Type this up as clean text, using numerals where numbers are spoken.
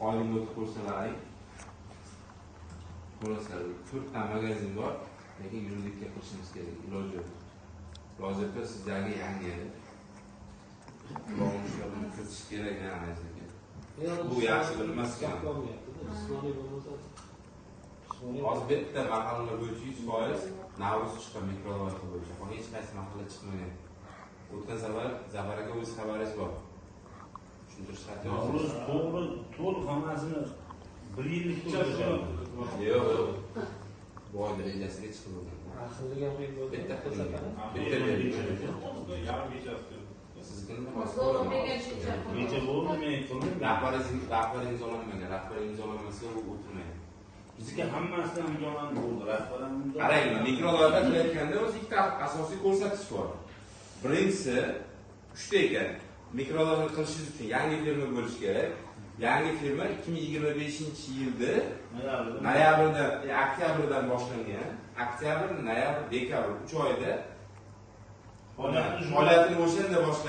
Oylik o'tib ko'rsalaring, ko'rasizlar, 4 ta magazin bor, lekin yuridikka qilishimiz kerak, iloji yo'q. Rozi aka, sizdagi yangi buni kiritish kerak, ha, Aziz aka. Bu yaxshi bilmas ekan. Jismoniy bo'lmasa, jismoniy. Hozir bitta mahalla bo'yicha 100% Navruz chiqqan mikroloyiha bo'yicha. Qolgan hech qaysi mahalla chiqmagan. O'tgan safar Zafar aka, o'z xabaringiz bor. Tushuntirish xati Navruz yozasiz. To'g'ri, to'liq hammasini bir yillik to'ldirishadi. Yo'q, yo'q. Bu oyda rejasiga chiqib bo'lgan. Ahillik ham qiyin bo'ldi. Bitta O'tgan safar. Bitta berilgan. Yarim kechasi. Siznikini Necha bo'ldi, men qildim. Rahbar imzolanmagan. Rahbar imzolanmasa, u o'tirmaydi. Bizga hammasidan imzolandi bo'ldi. Rahbar ham imzolandi. Qarang, mikroloyiha qilayotganda o'zi ikkita asosiy ko'rsatish bor. Birinchisi uchta ekan. Mikroloyiha qilishingiz uchun yangi firma bo'lishi kerak. Yangi firma 2025-yilda Noyabrda. Noyabrda, oktyabrdan boshlangan. Oktyabr, noyabr, dekabr 3 oyda Faoliyatini faoliyatini o'shanda boshlagan.